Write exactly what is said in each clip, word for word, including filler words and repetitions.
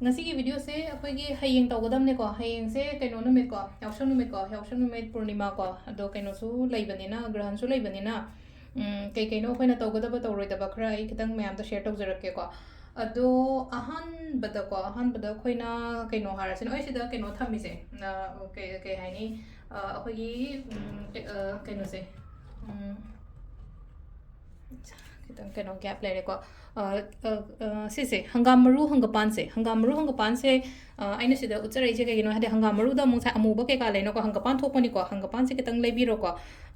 ꯉꯁꯤꯒꯤ ꯚꯤꯗꯤꯑꯣꯁꯦ ꯑꯩꯈꯣꯏꯒꯤ ꯍꯌꯦꯡ ꯇꯧꯒꯗꯕꯅꯦꯀꯣ꯫ ꯍꯌꯦꯡꯁꯦ ꯀꯩꯅꯣ ꯅꯨꯃꯤꯠꯀꯣ, ꯌꯥꯎꯁꯪ ꯅꯨꯃꯤꯠꯀꯣ, ꯌꯥꯎꯁꯪ ꯅꯨꯃꯤꯠ ꯄꯨꯔꯅꯤꯃꯥꯀꯣ꯫ ꯑꯗꯣ ꯀꯩꯅꯣꯁꯨ ꯂꯩꯕꯅꯤꯅ, ꯒ꯭ꯔꯍꯟꯁꯨ ꯂꯩꯕꯅꯤꯅ, ꯎꯝ, ꯀꯩ ꯀꯩꯅꯣ ꯑꯩꯈꯣꯏꯅ ꯇꯧꯒꯗꯕ ꯇꯧꯔꯣꯏꯗꯕ ꯈꯔ ꯑꯩ ꯈꯤꯇꯪ ꯃꯌꯥꯝꯗ ꯁꯤꯌꯔ ꯇꯧꯖꯔꯛꯀꯦꯀꯣ꯫ ꯑꯗꯣ ꯑꯍꯥꯟꯕꯗꯀꯣ, ꯑꯍꯥꯟꯕꯗ ꯑꯩꯈꯣꯏꯅ ꯀꯩꯅꯣ ꯍꯥꯏꯔꯁꯤꯅ, ꯑꯩ ꯁꯤꯗ ꯀꯩꯅꯣ ꯊꯝꯃꯤꯁꯦ, ꯑ, ꯀꯩ, ꯀꯩ ꯍꯥꯏꯅꯤ, ꯑ, ꯑꯩꯈꯣꯏꯒꯤ, ꯎꯝ, ꯀ-, ꯑ, ꯀꯩꯅꯣꯁꯦ, ꯎꯝ, ꯈꯤꯇꯪ ꯀꯩꯅꯣ ꯒꯦꯞ ꯂꯩꯔꯦꯀꯣ꯫ ꯑ, ꯑ, ꯑ, ꯁꯤꯁꯦ ꯍꯪꯒꯥꯝ ꯃꯔꯨ ꯍꯪꯒꯄꯥꯟꯁꯦ, ꯍꯪꯒꯥꯝ ꯃꯔꯨ ꯍꯪꯒꯄꯥꯟꯁꯦ, ꯑ, ꯑꯩꯅ ꯁꯤꯗ ꯎꯠꯆꯔꯛꯏꯁꯦ ꯀꯩꯒꯤꯅꯣ ꯍꯥꯏꯗꯤ ꯍꯪꯒꯥꯝ ꯃꯔꯨꯗ ꯑꯃꯨꯛ ꯉꯁꯥꯏ ꯑꯃꯨꯕ ꯀꯩꯀꯥ ꯂꯩꯅꯀꯣ, ꯍꯪꯒꯄꯥꯟ ꯊꯣꯛꯄꯅꯤꯀꯣ, ꯍꯪꯒꯄꯥꯟꯁꯦ ꯈꯤꯇꯪ ꯂꯩꯕꯤꯔꯣꯀꯣ꯫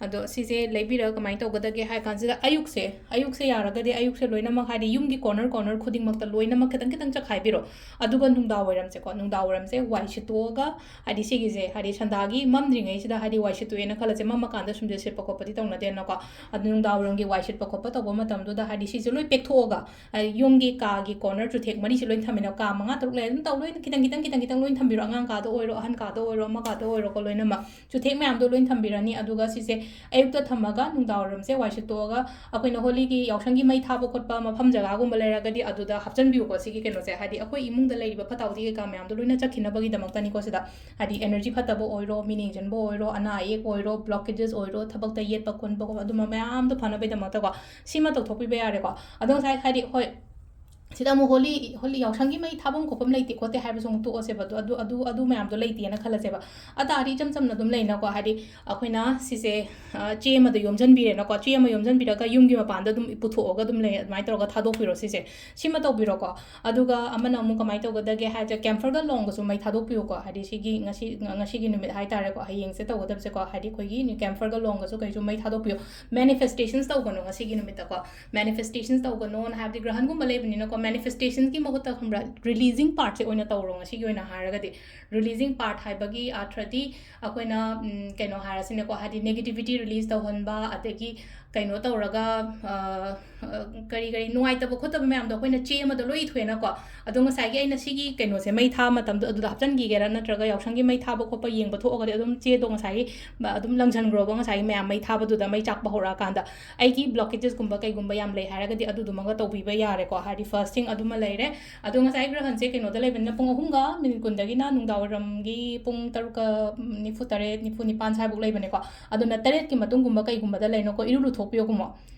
ꯑꯗꯣ ꯁꯤꯁꯦ ꯂꯩꯕꯤꯔꯒ ꯀꯃꯥꯏꯅ ꯇꯧꯒꯗꯒꯦ ꯍꯥꯏ ꯀꯥꯟꯁꯤꯗ ꯑꯌꯨꯛꯁꯦ, ꯑꯌꯨꯛꯁꯦ ꯌꯥꯔꯒꯗꯤ ꯑꯌꯨꯛꯁꯦ ꯂꯣꯏꯅꯃꯛ ꯍꯥꯏꯗꯤ ꯌꯨꯝꯒꯤ ꯀꯣꯔꯅꯔ ꯀꯣꯔꯅꯔ ꯈꯨꯗꯤꯡꯃꯛꯇ ꯂꯣꯏꯅꯃꯛ ꯈꯤꯇꯪ ꯈꯤꯇꯪ ꯆꯈꯥꯏꯕꯤꯔꯣ꯫ ꯑꯗꯨꯒ ꯅꯨꯡꯗꯥꯡ ꯋꯥꯏꯔꯝꯁꯦꯀꯣ, ꯅꯨꯡꯗꯥꯡ ꯋꯥꯏꯔꯝꯁꯦ ꯋꯥꯏ ꯁꯤꯠꯇꯣꯛꯑꯒ ꯍꯥꯏꯗꯤ ꯁꯤꯒꯤꯁꯦ ꯍꯥꯏꯗꯤ ꯁꯟꯗꯥꯒꯤ ꯃꯝꯗ꯭ꯔꯤꯉꯩꯁꯤꯗ ꯍꯥꯏꯗꯤ ꯋꯥꯏ ꯁꯤꯠꯇꯣꯛꯑꯦꯅ ꯈꯜꯂꯁꯦ, ꯃꯝꯃꯀꯥꯟꯗ ꯁꯨꯝꯖꯤꯠ ꯁꯤꯠꯄ ꯈꯣꯠꯄꯗꯤ ꯇꯧꯅꯗꯦꯅꯀꯣ꯫ ꯑꯗꯨ ꯅꯨꯡꯗꯥꯡ ꯋꯥꯏꯔꯝꯒꯤ ꯋꯥꯏ ꯁꯤꯠꯄ ꯈꯣꯠꯄ ꯇꯧꯕ ꯃꯇꯝꯗꯨꯗ ꯍꯥꯏꯗꯤ ꯁꯤꯁꯦ ꯂꯣꯏ ꯄꯦꯛꯊꯣꯛꯑꯒ, ꯍꯥꯏꯗꯤ ꯌꯨꯝꯒꯤ ꯀꯥꯒꯤ ꯀꯣꯔꯅꯔ ꯆꯨꯊꯦꯛ ꯃꯔꯤꯁꯦ ꯂꯣꯏ ꯊꯝꯃꯤꯅ, ꯀꯥ ꯃꯉꯥ ꯇꯔꯨꯛ ꯂꯩ ꯑꯗꯨꯝ ꯇꯧ, ꯂꯣꯏꯅ ꯈꯤꯇꯪ ꯈꯤꯇꯪ ꯈꯤꯇꯪ ꯈꯤꯇꯪ ꯂꯣꯏ ꯊꯝꯕꯤꯔꯣ, ꯑꯉꯥꯡ ꯀꯥꯗ ꯑꯣꯏꯔꯣ, ꯑꯍꯟ ꯀꯥꯗ ꯑꯣꯏꯔꯣ, ꯑꯃ ꯀꯥꯗ ꯑꯣꯏꯔꯣꯀꯣ, ꯂꯣꯏꯅꯃꯛ ꯆꯨꯊꯦꯛ ꯃꯌꯥꯝꯗꯣ ꯂꯣꯏ ꯊꯝꯕꯤꯔꯅꯤ꯫ ꯑꯗꯨꯒ ꯁꯤꯁꯦ ꯑꯌꯨꯛꯇ ꯊꯝꯃꯒ ꯅꯨꯡꯗꯥꯡ ꯋꯥꯏꯔꯝꯁꯦ ꯋꯥꯏ ꯁꯤꯠꯇꯣꯛꯑꯒ ꯑꯩꯈꯣꯏꯅ ꯍꯣꯂꯤꯒꯤ ꯌꯥꯎꯁꯪꯒꯤ ꯃꯩ ꯊꯥꯕ ꯈꯣꯠꯄ ꯃꯐꯝ ꯖꯒꯥꯒꯨꯝꯕ ꯂꯩꯔꯒꯗꯤ ꯑꯗꯨꯗ ꯍꯥꯞꯆꯤꯟꯕꯤꯌꯨꯀꯣ꯫ ꯁꯤꯒꯤ ꯀꯩꯅꯣꯁꯦ ꯍꯥꯏꯗꯤ ꯑꯩꯈꯣꯏ ꯏꯃꯨꯡꯗ ꯂꯩꯔꯤꯕ ꯐꯠꯇ ꯍꯥꯎꯊꯤ ꯀꯩꯀꯥ ꯃꯌꯥꯝꯗꯣ ꯂꯣꯏꯅ ꯆꯠꯈꯤꯅꯕꯒꯤꯗꯃꯛꯇꯅꯤꯀꯣ ꯁꯤꯗ꯫ ꯍꯥꯏꯗꯤ ꯑꯦꯅꯔꯖꯤ ꯐꯠꯇꯕ ꯑꯣꯏꯔꯣ, ꯃꯤ ꯅꯦꯡꯁꯤꯟꯕ ꯑꯣꯏꯔꯣ, ꯑꯅꯥ ꯑꯌꯦꯛ ꯑꯣꯏꯔꯣ, ꯕ꯭ꯂꯣꯀꯦꯖꯦꯁ ꯑꯣꯏꯔꯣ, ꯊꯕꯛꯇ ꯌꯦꯠꯄ ꯈꯣꯟꯕꯒꯨꯝꯕ ꯑꯗꯨꯝꯕ ꯃꯌꯥꯝꯗꯣ ꯐꯅꯕꯒꯤꯗꯃꯛꯇꯀꯣ ꯁꯤꯃ ꯇꯧꯊꯣꯛꯄꯤꯕ ꯌꯥꯔꯦꯀꯣ꯫ ꯑꯗꯣ ꯉꯁꯥꯏ ꯍꯥꯏꯗꯤ ꯍꯣꯏ, ꯁꯤꯗ ꯑꯃꯨꯛ ꯍꯣꯂꯤ, ꯍꯣꯂꯤ ꯌꯥꯎꯁꯪꯒꯤ ꯃꯩ ꯊꯥꯐꯝ ꯈꯣꯠꯐꯝ ꯂꯩꯇꯦ ꯈꯣꯠꯇꯦ ꯍꯥꯏꯕꯁꯨ ꯑꯃꯨꯛ ꯇꯣꯛꯑꯁꯦꯕ꯫ ꯑꯗꯨ, ꯑꯗꯨ, ꯑꯗꯨ, ꯑꯗꯨ ꯃꯌꯥꯝꯗꯣ ꯂꯩꯇꯦꯅ ꯈꯜꯂꯁꯦꯕ꯫ ꯑꯗꯨ ꯇꯥꯔꯗꯤ ꯏꯆꯝ ꯆꯝꯅ ꯑꯗꯨꯝ ꯂꯩꯅꯀꯣ, ꯍꯥꯏꯗꯤ ꯑꯩꯈꯣꯏꯅ ꯁꯤꯁꯦ, ꯑ, ꯆꯦ ꯑꯃꯗ ꯌꯣꯝꯁꯤꯟꯕꯤꯔꯦꯅꯀꯣ꯫ ꯆꯦ ꯑꯃ ꯌꯣꯝꯁꯤꯟꯕꯤꯔꯒ ꯌꯨꯝꯒꯤ ꯃꯄꯥꯟꯗ ꯑꯗꯨꯝ ꯄꯨꯊꯣꯛꯑꯒ ꯑꯗꯨꯝ ꯂꯩ, ꯑꯗꯨꯃꯥꯏꯅ ꯇꯧꯔꯒ ꯊꯥꯗꯣꯛꯄꯤꯔꯣ ꯁꯤꯁꯦ꯫ ꯁꯤꯃ ꯇꯧꯕꯤꯔꯣꯀꯣ꯫ ꯑꯗꯨꯒ ꯑꯃꯅ ꯑꯃꯨꯛ ꯀꯃꯥꯏꯅ ꯇꯧꯒꯗꯒꯦ ꯍꯥꯏꯔꯗꯤ ꯀꯦꯝꯐꯔꯒ ꯂꯣꯡꯒꯁꯨ ꯃꯩ ꯊꯥꯗꯣꯛꯄꯤꯌꯨꯀꯣ꯫ ꯍꯥꯏꯗꯤ ꯁꯤꯒꯤ ꯉꯁꯤ, ꯉꯁꯤꯒꯤ ꯅꯨꯃꯤꯠ ꯍꯥꯏꯇꯥꯔꯦꯀꯣ, ꯍꯌꯦꯡꯁꯦ ꯇꯧꯒꯗꯕꯁꯦꯀꯣ, ꯍꯥꯏꯗꯤ ꯑꯩꯈꯣꯏꯒꯤ ꯀꯦꯝꯐꯔꯒ ꯂꯣꯡꯒꯁꯨ ꯀꯩꯁꯨ ꯃꯩ ꯊꯥꯗꯣꯛꯄꯤꯌꯨ꯫ ꯃꯦꯅꯤꯐꯦꯁꯇꯦꯁꯟꯁ ꯇꯧꯒꯅꯨ ꯉꯁꯤꯒꯤ ꯅꯨꯃꯤꯠꯇꯀꯣ꯫ ꯃꯦꯅꯤꯐꯦꯁꯇꯦꯁꯟꯁ ꯇꯧꯒꯅꯣꯅ ꯍꯥꯏꯕꯗꯤ ꯒ꯭ꯔꯍꯟꯒꯨꯝꯕ ꯂꯩꯕꯅꯤꯅꯀꯣ, ꯃꯦꯅꯤꯐꯦꯁꯇꯦꯁꯟꯁꯀꯤ ꯃꯍꯨꯠꯇ ꯈꯪꯕ꯭ꯔꯥ, ꯔꯤꯂꯤꯖꯤꯡ ꯄꯥꯔꯠꯁꯦ ꯑꯣꯏꯅ ꯇꯧꯔꯣ ꯉꯁꯤꯒꯤ ꯑꯣꯏꯅ ꯍꯥꯏꯔꯒꯗꯤ꯫ ꯔꯤꯂꯤꯖꯤꯡ ꯄꯥꯔꯠ ꯍꯥꯏꯕꯒꯤ ꯑꯥꯔꯊ꯭ꯔꯗꯤ ꯑꯩꯈꯣꯏꯅ, ꯎꯝ, ꯀꯩꯅꯣ ꯍꯥꯏꯔꯁꯤꯅꯦꯀꯣ, ꯍꯥꯏꯗꯤ ꯅꯦꯒꯦꯇꯤꯚꯤꯇꯤ ꯔꯤꯂꯤꯖ ꯇꯧꯍꯟꯕ, ꯑꯗꯒꯤ, ꯀꯩꯅꯣ ꯇꯧꯔꯒ, ꯑ, ꯑ, ꯀꯔꯤ ꯀꯔꯤ ꯅꯨꯡꯉꯥꯏꯇꯕ ꯈꯣꯠꯇꯕ ꯃꯌꯥꯝꯗꯣ ꯑꯩꯈꯣꯏꯅ ꯆꯦ ꯑꯃꯗ ꯂꯣꯏ ꯏꯊꯣꯛꯑꯦꯅꯀꯣ꯫ ꯑꯗꯣ ꯉꯁꯥꯏꯒꯤ ꯑꯩꯅ ꯁꯤꯒꯤ ꯀꯩꯅꯣꯁꯦ ꯃꯩ ꯊꯥꯕ ꯃꯇꯝꯗ ꯑꯗꯨꯗ ꯍꯥꯞꯆꯤꯟꯈꯤꯒꯦꯔꯥ, ꯅꯠꯇ꯭ꯔꯒ ꯌꯥꯎꯁꯪꯒꯤ ꯃꯩ ꯊꯥꯕ ꯈꯣꯠꯄ ꯌꯦꯡꯕ ꯊꯣꯛꯑꯒꯗꯤ ꯑꯗꯨꯝ ꯆꯦꯗꯣ ꯉꯁꯥꯏꯒꯤ ꯃ-, ꯑꯗꯨꯝ ꯂꯪꯁꯟꯈ꯭ꯔꯣꯕ, ꯉꯁꯥꯏꯒꯤ ꯃꯌꯥꯝ ꯃꯩ ꯊꯥꯕꯗꯨꯗ, ꯃꯩ ꯆꯥꯛꯄ ꯍꯧꯔꯛꯑꯀꯥꯟꯗ꯫ ꯑꯩꯒꯤ blockagesꯀꯨꯝꯕ ꯀꯩꯒꯨꯝꯕ ꯌꯥꯝ ꯂꯩ ꯍꯥꯏꯔꯒꯗꯤ ꯑꯗꯨꯗꯨꯃꯒ ꯇꯧꯕꯤꯕ ꯌꯥꯔꯦꯀꯣ꯫ ꯍꯥꯏꯗꯤ first thing ꯑꯗꯨꯃ ꯂꯩꯔꯦ꯫ ꯑꯗꯣ ꯉꯁꯥꯏ ꯒ꯭ꯔꯍꯟꯁꯦ ꯀꯩꯅꯣꯗ ꯂꯩꯕꯅꯤꯅ ꯄꯨꯡ ꯑꯍꯨꯝꯒ ꯃꯤꯅꯤꯠ ꯀꯨꯟꯗꯒꯤꯅ ꯅꯨꯡꯗꯥꯡ ꯋꯥꯏꯔꯝꯒꯤ ꯄꯨꯡ ꯇꯔꯨꯛꯀ ꯅꯤꯐꯨ ꯇꯔꯦꯠ, ꯅꯤꯐꯨ ꯅꯤꯄꯥꯟ ꯁ꯭ꯋꯥꯏꯐꯧ ꯂꯩꯕꯅꯦꯀꯣ꯫ ꯑꯗꯨꯅ ꯇꯔꯦꯠꯀꯤ ꯃꯇꯨꯡꯒꯨꯝꯕ ꯀꯩꯒꯨꯝꯕꯗ ꯂꯩꯅꯣꯀꯣ, ꯏꯔꯨ ꯂꯨꯊꯣꯛꯄꯤꯌꯣꯀꯨꯝꯃꯣ꯫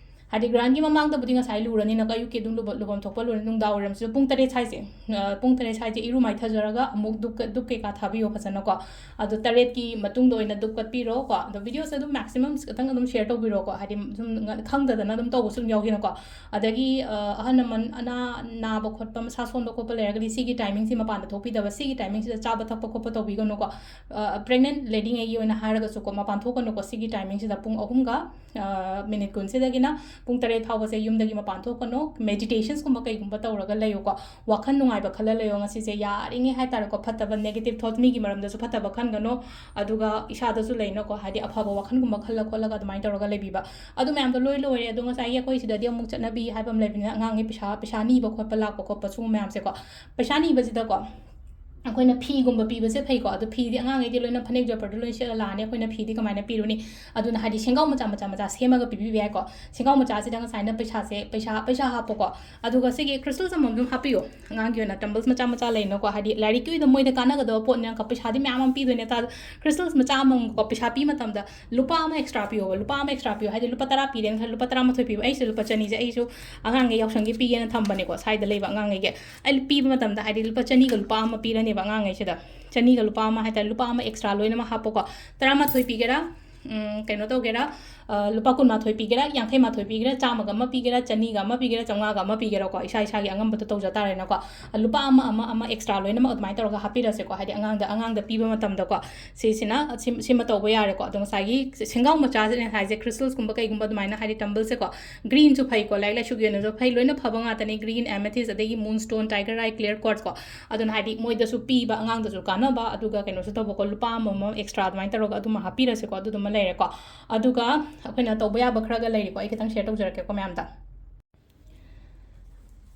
ꯍꯥꯏꯗꯤ ꯒ꯭ꯔꯍꯟꯒꯤ ꯃꯃꯥꯡꯗꯕꯨꯗꯤ ꯉꯁꯥꯏ ꯂꯨꯔꯅꯤꯅꯀꯣ, ꯑꯌꯨꯛꯀꯤ ꯑꯗꯨꯝ ꯂꯨꯕ-, ꯂꯨꯐꯝ ꯊꯣꯛꯄ ꯂꯨꯔꯅꯤ꯫ ꯅꯨꯡꯗꯥꯡ ꯋꯥꯏꯔꯝꯁꯤꯗ ꯄꯨꯡ ꯇꯔꯦꯠ ꯁ꯭ꯋꯥꯏꯁꯦ, ꯑ, ꯄꯨꯡ ꯇꯔꯦꯠ ꯁ꯭ꯋꯥꯏꯁꯦ ꯏꯔꯨ ꯃꯥꯏꯊꯖꯔꯒ ꯑꯃꯨꯛ ꯙꯨꯞ ꯀ-, ꯙꯨꯞ ꯀꯩꯀꯥ ꯊꯥꯕꯤꯌꯣ ꯐꯖꯅꯀꯣ꯫ ꯑꯗꯣ ꯇꯔꯦꯠꯀꯤ ꯃꯇꯨꯡꯗ ꯑꯣꯏꯅ ꯙꯨꯞ ꯀꯠꯄꯤꯔꯣꯀꯣ꯫ ꯑꯗꯣ videoꯁꯦ ꯑꯗꯨꯝ maximum ꯈꯤꯇꯪ ꯑꯗꯨꯝ share ꯇꯧꯕꯤꯔꯣꯀꯣ, ꯍꯥꯏꯗꯤ ꯁꯨꯝ ꯉ-, ꯈꯪꯗꯗꯅ ꯑꯗꯨꯝ ꯇꯧꯕꯁꯨ ꯑꯗꯨꯝ ꯌꯥꯎꯈꯤꯅꯀꯣ꯫ ꯑꯗꯒꯤ, ꯑ, ꯑꯍꯜ ꯂꯃꯟ ꯑꯅꯥ, ꯅꯥꯕ ꯈꯣꯠꯄ, ꯃꯁꯥ ꯁꯣꯟꯕ ꯈꯣꯠꯄ ꯂꯩꯔꯒꯗꯤ ꯁꯤꯒꯤ timingꯁꯤ ꯃꯄꯥꯟꯗ ꯊꯣꯛꯄꯤꯗꯕ, ꯁꯤꯒꯤ timingꯁꯤꯗ ꯆꯥꯕ ꯊꯛꯄ ꯈꯣꯠꯄ ꯇꯧꯕꯤꯒꯅꯨꯀꯣ꯫ ꯑ, pregnant ꯂꯦꯗꯤꯉꯩꯒꯤ ꯑꯣꯏꯅ ꯍꯥꯏꯔꯒꯁꯨꯀꯣ, ꯃꯄꯥꯟ ꯊꯣꯛꯀꯅꯨꯀꯣ ꯁꯤꯒꯤ timingꯁꯤꯗ ꯄꯨꯡ ꯑꯍꯨꯝꯒ, ꯑ, ꯃꯤꯅꯤꯠ ꯀꯨꯟꯁꯤꯗꯒꯤꯅ ꯄꯨꯡ ꯇꯔꯦꯠ ꯐꯥꯎꯕꯁꯦ ꯌꯨꯝꯗꯒꯤ ꯃꯄꯥꯟ ꯊꯣꯛꯀꯅꯨ꯫ Meditations ꯀꯨꯝꯕ ꯀꯩꯒꯨꯝꯕ ꯇꯧꯔꯒ ꯂꯩꯌꯨꯀꯣ꯫ ꯋꯥꯈꯜ ꯅꯨꯡꯉꯥꯏꯕ ꯈꯜꯂ ꯂꯩꯌꯣ ꯉꯁꯤꯁꯦ, ꯌꯥꯔꯤꯉꯩ ꯍꯥꯏꯇꯥꯔꯦꯀꯣ꯫ ꯐꯠꯇꯕ negative thoughts, ꯃꯤꯒꯤ ꯃꯔꯝꯗꯁꯨ ꯐꯠꯇꯕ ꯈꯟꯒꯅꯨ, ꯑꯗꯨꯒ ꯏꯁꯥꯗꯁꯨ ꯂꯩꯅꯀꯣ, ꯍꯥꯏꯗꯤ ꯑꯐꯕ ꯋꯥꯈꯜꯒꯨꯝꯕ ꯈꯜꯂ ꯈꯣꯠꯂꯒ ꯑꯗꯨꯃꯥꯏꯅ ꯇꯧꯔꯒ ꯂꯩꯕꯤꯕ꯫ ꯑꯗꯨ ꯃꯌꯥꯝꯗꯣ ꯂꯣꯏ ꯂꯣꯏꯔꯦ꯫ ꯑꯗꯣ ꯉꯁꯥꯏꯒꯤ ꯑꯩꯈꯣꯏ ꯁꯤꯗꯗꯤ ꯑꯃꯨꯛ ꯆꯠꯅꯕꯤ ꯍꯥꯏꯕ ꯑꯃ ꯂꯩꯕꯅꯤꯅ, ꯑꯉꯥꯡꯒꯤ ꯄꯩꯁꯥ, ꯄꯩꯁꯥ ꯅꯤꯕ ꯈꯣꯠꯄ ꯂꯥꯛꯄ ꯈꯣꯠꯄ ꯁꯤꯒꯨꯝꯕ ꯃꯌꯥꯝꯁꯦꯀꯣ꯫ ꯄꯩꯁꯥ ꯅꯤꯕꯁꯤꯗꯀꯣ, ꯑꯩꯈꯣꯏꯅ ꯐꯤꯒꯨꯝꯕ ꯄꯤꯕꯁꯦ ꯐꯩꯀꯣ꯫ ꯑꯗꯣ ꯐꯤꯗꯤ ꯑꯉꯥꯡꯈꯩꯗꯤ ꯂꯣꯏꯅ ꯐꯅꯦꯛ ꯖꯣꯏꯄꯔꯗꯣ ꯂꯣꯏꯅ ꯁꯦꯠꯂ ꯂꯥꯛꯑꯅꯤ, ꯑꯩꯈꯣꯏꯅ ꯐꯤꯗꯤ ꯀꯃꯥꯏꯅ ꯄꯤꯔꯨꯅꯤ? ꯑꯗꯨꯅ ꯍꯥꯏꯗꯤ ꯁꯦꯡꯒꯥꯎ ꯃꯆꯥ ꯃꯆꯥ ꯃꯆꯥ ꯁꯦꯝꯃꯒ ꯄꯤꯕꯤꯕ ꯌꯥꯏꯀꯣ꯫ ꯁꯦꯡꯒꯥꯎ ꯃꯆꯥꯁꯤꯗ ꯉꯁꯥꯏꯅ ꯄꯩꯁꯥꯁꯦ, ꯄꯩꯁꯥ, ꯄꯩꯁꯥ ꯍꯥꯞꯄꯣꯀꯣ꯫ ꯑꯗꯨꯒ ꯁꯤꯒꯤ crystals ꯑꯃꯃꯝ ꯑꯗꯨꯝ ꯍꯥꯞꯄꯤꯌꯣ꯫ ꯑꯉꯥꯡꯒꯤ ꯑꯣꯏꯅ tumbles ꯃꯆꯥ ꯃꯆꯥ ꯂꯩꯅꯀꯣ, ꯍꯥꯏꯗꯤ ꯂꯥꯏꯔꯤꯛꯀꯤ ꯑꯣꯏꯅ ꯃꯣꯏꯗ ꯀꯥꯟꯅꯒꯗꯕ ꯄꯣꯠꯅꯤꯅꯀꯣ, ꯄꯩꯁꯥꯗꯤ ꯃꯌꯥꯝ ꯑꯃ ꯄꯤꯗꯣꯏꯅꯦ꯫ ꯆꯥ-, crystals ꯃꯆꯥ ꯑꯃꯃꯝꯀꯣ, ꯄꯩꯁꯥ ꯄꯤ ꯃꯇꯝꯗ ꯂꯨꯄꯥ ꯑꯃ extra ꯄꯤꯌꯣꯕ, ꯂꯨꯄꯥ ꯑꯃ extra ꯄꯤꯌꯣ꯫ ꯍꯥꯏꯗꯤ ꯂꯨꯄꯥ ꯇꯔꯥ ꯄꯤꯔꯦꯅ ꯈꯜꯂꯣ, ꯂꯨꯄꯥ ꯇꯔꯥꯃꯥꯊꯣꯏ ꯄꯤꯕ꯫ ꯑꯩꯁꯦ ꯂꯨꯄꯥ ꯆꯅꯤꯁꯦ ꯑꯩꯁꯨ ꯑꯉꯥꯡꯒꯤ ꯌꯥꯎꯁꯪꯒꯤ ꯄꯤꯒꯦꯅ ꯊꯝꯕꯅꯦꯀꯣ, ꯁ꯭ꯋꯥꯏꯗ ꯂꯩꯕ ꯑꯉꯥꯡꯈꯩꯒꯤ꯫ ꯑꯩ ꯄꯤꯕ ꯃꯇꯝꯗ ꯍꯥꯏꯗꯤ ꯂꯨꯄꯥ ꯆꯅꯤꯒ ꯂꯨꯄꯥ ꯑꯃ ꯄꯤꯔꯅꯦꯕ ꯑꯉꯥꯡꯈꯩꯁꯤꯗ꯫ ꯆꯅꯤꯒ ꯂꯨꯄꯥ ꯑꯃ ꯍꯥꯏꯇꯥꯔꯦ, ꯂꯨꯄꯥ ꯑꯃ extra ꯂꯣꯏꯅꯃꯛ ꯍꯥꯞꯄꯣꯀꯣ꯫ ꯇꯔꯥꯃꯥꯊꯣꯏ ꯄꯤꯒꯦꯔꯥ, ꯎꯝ, ꯀꯩꯅꯣ ꯇꯧꯒꯦꯔꯥ, ꯑ, ꯂꯨꯄꯥ ꯀꯨꯟꯃꯥꯊꯣꯏ ꯄꯤꯒꯦꯔꯥ, ꯌꯥꯡꯈꯩ ꯃꯥꯊꯣꯏ ꯄꯤꯒꯦꯔꯥ, ꯆꯥꯝꯃꯒ ꯑꯃ ꯄꯤꯒꯦꯔꯥ, ꯆꯅꯤꯒ ꯑꯃ ꯄꯤꯒꯦꯔꯥ, ꯆꯥꯝꯃꯉꯥꯒ ꯑꯃ ꯄꯤꯒꯦꯔꯥꯀꯣ, ꯏꯁꯥ ꯏꯁꯥꯒꯤ ꯑꯉꯝꯕꯗꯣ ꯇꯧꯖ ꯇꯥꯔꯦꯅꯀꯣ꯫ ꯑ, ꯂꯨꯄꯥ ꯑꯃ, ꯑꯃ, ꯑꯃ extra ꯂꯣꯏꯅꯃꯛ ꯑꯗꯨꯃꯥꯏꯅ ꯇꯧꯔꯒ ꯍꯥꯞꯄꯤꯔꯁꯦꯀꯣ, ꯍꯥꯏꯗꯤ ꯑꯉꯥꯡꯗ, ꯑꯉꯥꯡꯗ ꯄꯤꯕ ꯃꯇꯝꯗꯀꯣ꯫ ꯁꯤꯁꯤꯅ, ꯁꯤ-, ꯁꯤꯃ ꯇꯧꯕ ꯌꯥꯔꯦꯀꯣ꯫ ꯑꯗꯣ ꯉꯁꯥꯏꯒꯤ ꯁꯦꯡꯒꯥꯎ ꯃꯆꯥꯁꯤꯅ ꯍꯥꯏꯁꯦ, crystals ꯀꯨꯝꯕ ꯀꯩꯒꯨꯝꯕ ꯑꯗꯨꯃꯥꯏꯅ, ꯍꯥꯏꯗꯤ tumbleꯁꯦꯀꯣ, greenꯁꯨ ꯐꯩꯀꯣ, ꯂꯥꯏꯔꯤꯛ ꯂꯥꯏꯁꯨꯒꯤ ꯑꯣꯏꯅꯁꯨ ꯐꯩ, ꯂꯣꯏꯅ ꯐꯕ ꯉꯥꯛꯇꯅꯤ꯫ Green, amethyst, ꯑꯗꯒꯤ moonstone, tiger eye, clear quartz ꯀꯣ꯫ ꯑꯗꯨꯅ ꯍꯥꯏꯗꯤ ꯃꯣꯏꯗꯁꯨ ꯄꯤꯕ, ꯑꯉꯥꯡꯗꯁꯨ ꯀꯥꯟꯅꯕ, ꯑꯗꯨꯒ ꯀꯩꯅꯣꯁꯨ ꯇꯧꯕꯀꯣ, ꯂꯨꯄꯥ ꯑꯃꯃꯝ extra ꯑꯗꯨꯃꯥꯏꯅ ꯇꯧꯔꯒ ꯑꯗꯨꯃ ꯍꯥꯞꯄꯤꯔꯁꯦꯀꯣ꯫ ꯑꯗꯨꯗꯨꯃ ꯂꯩꯔꯦꯀꯣ꯫ ꯑꯗꯨꯒ ꯑꯩꯈꯣꯏꯅ ꯇꯧꯕ ꯌꯥꯕ ꯈꯔꯒ ꯂꯩꯔꯤꯀꯣ, ꯑꯩ ꯈꯤꯇꯪ ꯁꯤꯌꯔ ꯇꯧꯖꯔꯛꯀꯦꯀꯣ ꯃꯌꯥꯝꯗ꯫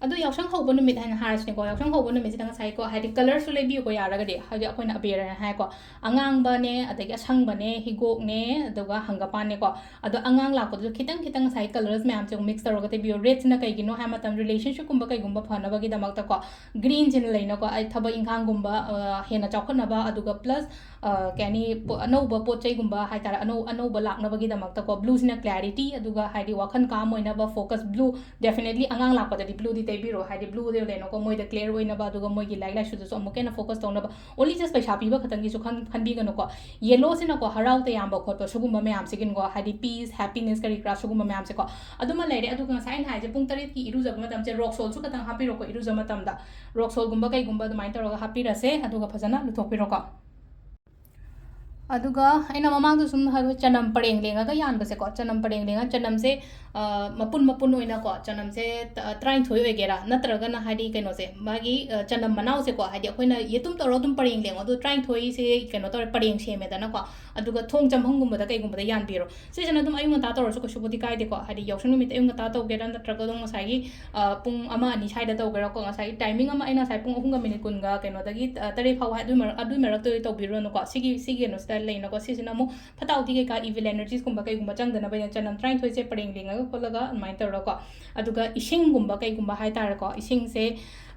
ꯑꯗꯨ ꯌꯥꯎꯁꯪ ꯍꯧꯕ ꯅꯨꯃꯤꯠ ꯍꯥꯏꯅ ꯍꯥꯏꯔꯁꯤꯅꯦꯀꯣ, ꯌꯥꯎꯁꯪ ꯍꯧꯕ ꯅꯨꯃꯤꯠꯁꯤꯗ ꯉꯁꯥꯏꯀꯣ, ꯍꯥꯏꯗꯤ ꯀꯂꯔꯁꯨ ꯂꯩꯕꯤꯌꯨꯀꯣ ꯌꯥꯔꯒꯗꯤ, ꯍꯥꯏꯗꯤ ꯑꯩꯈꯣꯏꯅ ꯑꯕꯦꯔ ꯍꯥꯏꯅ ꯍꯥꯏꯀꯣ, ꯑꯉꯥꯡꯕꯅꯦ, ꯑꯗꯒꯤ ꯑꯁꯪꯕꯅꯦ, ꯍꯤꯒꯣꯛꯅꯦ, ꯑꯗꯨꯒ ꯍꯪꯒꯄꯥꯟꯅꯦꯀꯣ꯫ ꯑꯗꯣ ꯑꯉꯥꯡ ꯂꯥꯛꯄꯗꯨꯁꯨ ꯈꯤꯇꯪ ꯈꯤꯇꯪ ꯉꯁꯥꯏ ꯀꯂꯔꯁ ꯃꯌꯥꯝꯁꯦ ꯑꯃꯨꯛ ꯃꯤꯛꯁ ꯇꯧꯔꯒ ꯇꯩꯕꯤꯌꯣ꯫ ꯔꯦꯗꯁꯤꯅ ꯀꯩꯒꯤꯅꯣ ꯍꯥꯏꯕ ꯃꯇꯝꯗ, ꯔꯤꯂꯦꯁꯟꯁꯤꯞꯀꯨꯝꯕ ꯀꯩꯒꯨꯝꯕ ꯐꯅꯕꯒꯤꯗꯃꯛꯇꯀꯣ, ꯒ꯭ꯔꯤꯟꯁꯤꯅ ꯂꯩꯅꯀꯣ, ꯑꯩ ꯊꯕꯛ ꯏꯪꯈꯥꯡꯒꯨꯝꯕ, ꯑ, ꯍꯦꯟꯅ ꯆꯥꯎꯈꯠꯅꯕ, ꯑꯗꯨꯒ ꯄ꯭ꯂꯁ, ꯑ, ꯀꯩ ꯍꯥꯏꯅꯤ, ꯄꯣ-, ꯑꯅꯧꯕ ꯄꯣꯠ ꯆꯩꯒꯨꯝꯕ ꯍꯥꯏ ꯇꯥꯔꯦ, ꯑꯅꯧ-, ꯑꯅꯧꯕ ꯂꯥꯛꯅꯕꯒꯤꯗꯃꯛꯇꯀꯣ, ꯕ꯭ꯂꯨꯁꯤꯅ ꯀ꯭ꯂꯦꯔꯤꯇꯤ, ꯑꯗꯨꯒ ꯍꯥꯏꯗꯤ ꯋꯥꯈꯜ ꯀꯥꯝ ꯑꯣꯏꯅꯕ, ꯐꯣꯀꯁ ꯕ꯭ꯂꯨ, ꯗꯦꯐꯤꯅꯦꯠꯂꯤ ꯑꯉꯥꯡ ꯂꯥꯛꯄꯗꯗꯤ ꯕ꯭ꯂꯨꯗꯤ ꯇꯩꯕꯤꯔꯣ, ꯍꯥꯏꯗꯤ ꯕ꯭ꯂꯨꯗꯤ ꯂꯩꯅꯀꯣ, ꯃꯣꯏꯗ ꯀ꯭ꯂꯤꯌꯔ ꯑꯣꯏꯅꯕ, ꯑꯗꯨꯒ ꯃꯣꯏꯒꯤ ꯂꯥꯏꯔꯤꯛ ꯂꯥꯏꯁꯨꯗꯁꯨ ꯑꯃꯨꯛꯀ ꯍꯦꯟꯅ ꯐꯣꯀꯁ ꯇꯧꯅꯕ꯫ ꯑꯣꯟꯂꯤ ꯖꯁ ꯄꯩꯁꯥ ꯄꯤꯕ ꯈꯛꯇꯪꯒꯤꯁꯨ ꯈꯟ-, ꯈꯟꯕꯤꯒꯅꯨꯀꯣ꯫ ꯌꯦꯂꯣꯁꯤꯅꯀꯣ, ꯍꯔꯥꯎ ꯇꯌꯥꯝꯕ ꯈꯣꯠꯄ ꯁꯤꯒꯨꯝꯕ ꯃꯌꯥꯝꯁꯤꯒꯤꯅꯀꯣ, ꯍꯥꯏꯗꯤ ꯄꯤꯁ, ꯍꯦꯄꯤꯅꯦꯁ ꯀꯔꯤ ꯀꯔꯥ ꯁꯤꯒꯨꯝꯕ ꯃꯌꯥꯝꯁꯦꯀꯣ꯫ ꯑꯗꯨꯃ ꯂꯩꯔꯦ꯫ ꯑꯗꯨꯒ ꯉꯁꯥꯏ ꯑꯩꯅ ꯍꯥꯏꯁꯦ, ꯄꯨꯡ ꯇꯔꯦꯠꯀꯤ ꯏꯔꯨꯖꯕ ꯃꯇꯝꯁꯦ ꯔꯣꯛ ꯁꯣꯜꯁꯨ ꯈꯛꯇꯪ ꯍꯥꯞꯄꯤꯔꯣꯀꯣ ꯏꯔꯨꯖꯕ ꯃꯇꯝꯗ꯫ ꯔꯣꯛ ꯁꯣꯜꯒꯨꯝꯕ ꯀꯩꯒꯨꯝꯕ ꯑꯗꯨꯃꯥꯏꯅ ꯇꯧꯔꯒ ꯍꯥꯞꯄꯤꯔꯁꯦ, ꯑꯗꯨꯒ ꯐꯖꯅ ꯂꯨꯊꯣꯛꯄꯤꯔꯣꯀꯣ꯫ ꯑꯗꯨꯒ ꯑꯩꯅ ꯃꯃꯥꯡꯗ ꯁꯨꯝ ꯍꯥꯏꯕ ꯆꯅꯝ ꯄꯔꯦꯡ ꯂꯦꯡꯉꯒ ꯌꯥꯟꯕꯁꯦꯀꯣ, ꯆꯅꯝ ꯄꯔꯦꯡ ꯂꯦꯡꯉ ꯆꯅꯝꯁꯦ, ꯑ, ꯃꯄꯨꯟ ꯃꯄꯨꯟ ꯑꯣꯏꯅꯀꯣ, ꯆꯅꯝꯁꯦ ꯇ-, ꯇꯔꯥꯅꯤꯊꯣꯏ ꯑꯣꯏꯒꯦꯔꯥ, ꯅꯠꯇ꯭ꯔꯒꯅ ꯍꯥꯏꯗꯤ ꯀꯩꯅꯣꯁꯦ, ꯃꯥꯒꯤ, ꯑ, ꯆꯅꯝ ꯃꯅꯥꯎꯁꯦꯀꯣ, ꯍꯥꯏꯗꯤ ꯑꯩꯈꯣꯏꯅ ꯌꯦꯇꯨꯝ ꯇꯧꯔꯒ ꯑꯗꯨꯝ ꯄꯔꯦꯡ ꯂꯦꯡꯉꯣ, ꯑꯗꯣ ꯇꯔꯥꯅꯤꯊꯣꯏꯁꯦ ꯀꯩꯅꯣ ꯇꯧꯔꯦ, ꯄꯔꯦꯡ ꯁꯦꯝꯃꯦꯗꯅꯀꯣ, ꯑꯗꯨꯒ ꯊꯣꯡ ꯆꯪꯐꯝꯒꯨꯝꯕꯗ ꯀꯩꯒꯨꯝꯕꯗ ꯌꯥꯟꯕꯤꯔꯣ꯫ ꯁꯤꯁꯤꯅ ꯑꯗꯨꯝ ꯑꯌꯨꯛ ꯉꯟꯇꯥ ꯇꯧꯔꯁꯨ ꯀꯩꯁꯨꯕꯨꯗꯤ ꯀꯥꯏꯗꯦꯀꯣ, ꯍꯥꯏꯗꯤ ꯌꯥꯎꯁꯪ ꯅꯨꯃꯤꯠꯇ ꯑꯌꯨꯛ ꯉꯟꯇꯥ ꯇꯧꯒꯦꯔꯥ, ꯅꯠꯇ꯭ꯔꯒ ꯑꯗꯨꯝ ꯉꯁꯥꯏꯒꯤ, ꯑ, ꯄꯨꯡ ꯑꯃ ꯑꯅꯤ ꯁ꯭ꯋꯥꯏꯗ ꯇꯧꯒꯦꯔꯥꯀꯣ, ꯉꯁꯥꯏꯒꯤ ꯇꯥꯏꯃꯤꯡ ꯑꯃ ꯑꯩꯅ ꯉꯁꯥꯏ ꯄꯨꯡ ꯑꯍꯨꯝꯒ ꯃꯤꯅꯤꯠ ꯀꯨꯟꯒ ꯀꯩꯅꯣꯗꯒꯤ, ꯑ, ꯇꯔꯦꯠ ꯐꯥꯎ ꯍꯥꯏ-, ꯑꯗꯨꯏ ꯃꯔꯛ-, ꯑꯗꯨꯏ ꯃꯔꯛꯇꯨꯗ ꯇꯧꯕꯤꯔꯨꯔꯅꯨꯀꯣ꯫ ꯁꯤꯒꯤ, ꯁꯤꯒꯤ ꯀꯩꯅꯣꯁꯤꯗ ꯂꯩꯅꯀꯣ, ꯁꯤꯁꯤꯅ ꯑꯃꯨꯛ ꯐꯠꯇ ꯍꯥꯎꯊꯤ ꯀꯩꯀꯥ, ꯏꯚꯤꯜ ꯑꯦꯅꯔꯖꯤꯁꯀꯨꯝꯕ ꯀꯩꯒꯨꯝꯕ ꯆꯪꯗꯅꯕ ꯑꯩꯅ ꯆꯅꯝ ꯇꯔꯥꯅꯤꯊꯣꯏꯁꯦ ꯄꯔꯦꯡ ꯂꯦꯡꯉꯒ ꯈꯣꯠꯂꯒ ꯑꯗꯨꯃꯥꯏꯅ ꯇꯧꯔꯒꯀꯣ꯫ ꯑꯗꯨꯒ ꯏꯁꯤꯡꯒꯨꯝꯕ ꯀꯩꯒꯨꯝꯕ ꯍꯥꯏ ꯇꯥꯔꯦꯀꯣ, ꯏꯁꯤꯡꯁꯦ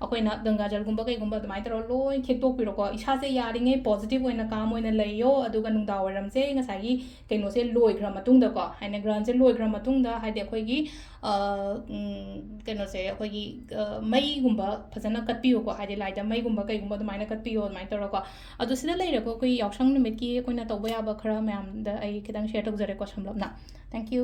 ꯑꯩꯈꯣꯏꯅ ꯒꯪꯒꯥꯖꯜꯒꯨꯝꯕ ꯀꯩꯒꯨꯝꯕ ꯑꯗꯨꯃꯥꯏꯅ ꯇꯧꯔꯒ ꯂꯣꯏ ꯈꯤꯛꯇꯣꯛꯄꯤꯔꯣꯀꯣ꯫ ꯏꯁꯥꯁꯦ ꯌꯥꯔꯤꯉꯩ ꯄꯣꯖꯤꯇꯤꯚ ꯑꯣꯏꯅ, ꯀꯥꯝ ꯑꯣꯏꯅ ꯂꯩꯌꯣ꯫ ꯑꯗꯨꯒ ꯅꯨꯡꯗꯥꯡ ꯋꯥꯏꯔꯝꯁꯦ ꯉꯁꯥꯏꯒꯤ ꯀꯩꯅꯣꯁꯦ ꯂꯣꯏꯈ꯭ꯔ ꯃꯇꯨꯡꯗꯀꯣ, ꯍꯥꯏꯅ ꯒ꯭ꯔꯍꯟꯁꯦ ꯂꯣꯏꯈ꯭ꯔ ꯃꯇꯨꯡꯗ, ꯍꯥꯏꯗꯤ ꯑꯩꯈꯣꯏꯒꯤ, ꯑ, ꯎꯝ, ꯀꯩꯅꯣꯁꯦ, ꯑꯩꯈꯣꯏꯒꯤ, ꯑ, ꯃꯩꯒꯨꯝꯕ ꯐꯖꯅ ꯀꯠꯄꯤꯌꯨꯀꯣ, ꯍꯥꯏꯗꯤ ꯂꯥꯏꯗ ꯃꯩꯒꯨꯝꯕ ꯀꯩꯒꯨꯝꯕ ꯑꯗꯨꯃꯥꯏꯅ ꯀꯠꯄꯤꯌꯣ, ꯑꯗꯨꯃꯥꯏꯅ ꯇꯧꯔꯒꯀꯣ꯫ ꯑꯗꯣ ꯁꯤꯗ ꯂꯩꯔꯦꯀꯣ, ꯑꯩꯈꯣꯏ ꯌꯥꯎꯁꯪ ꯅꯨꯃꯤꯠꯀꯤ ꯑꯩꯈꯣꯏꯅ ꯇꯧꯕ ꯌꯥꯕ ꯈꯔ ꯃꯌꯥꯝꯗ ꯑꯩ ꯈꯤꯇꯪ ꯁꯤꯌꯔ ꯇꯧꯖꯔꯦꯀꯣ ꯁꯝꯂꯞꯅ꯫ Thank you.